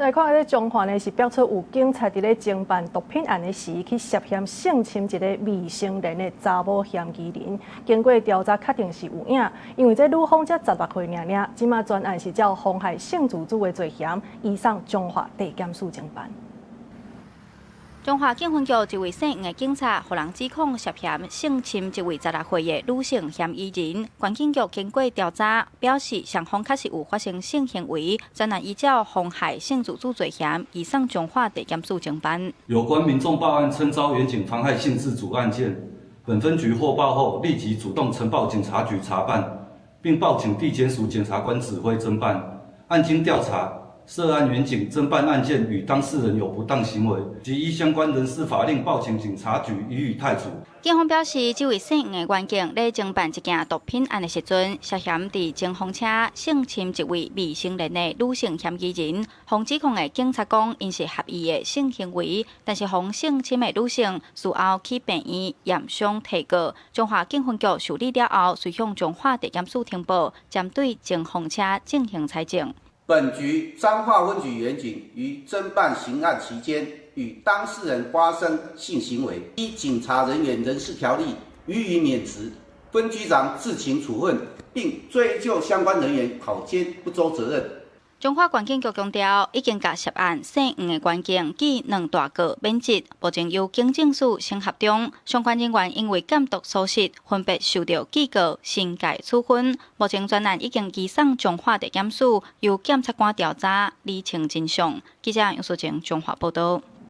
來看這個彰化呢，是爆出有警察佇咧偵辦毒品案的時，去涉嫌性侵一個未成年的查某嫌疑人。經過調查，確定是有影，因為這女方才16歲爾爾，這馬全案是照妨害性自主的罪嫌，移送彰化地檢署偵辦。彰化警分局一位姓黃的警察，予人指控涉嫌性侵一位16歲的女性嫌疑人。縣警局經過調查，表示雙方確實有發生性行為，專案依照妨害性自主罪嫌，移送彰化地檢署偵辦。有關民眾報案稱遭員警妨害性自主案件，本分局獲報後立即主動呈報警察局查辦，並報請地檢署檢察官指揮偵辦。案經調查，涉案員警偵辦案件與當事人有不當行為，即依相關人事法令報請警察局予以汰除。警方表示，這位姓黃的員警咧偵辦一件毒品案的時陣，涉嫌佇偵風車性侵一位未成年的女性嫌疑人。予指控的警察講，𪜶是合意的性行為，但是予性侵的女性事後去病院驗傷提告。彰化警分局受理了後，隨向彰化地檢署呈報，針對偵風車進行採證。本局彰化分局員警於偵辦刑案期間，與當事人發生性行為，依警察人員人事條例予以免職，分局長自請處分，並追究相關人員考監不周責任。彰化縣警局強調，已經共涉案姓黃的員警記兩大過免職，目前由警政署審核中。相關人員因為鑑毒疏失，分別受到記過、申誡處分。目前專案已經移送彰化地檢署，由檢察官調查，釐清真相。記者楊淑靜彰化報道。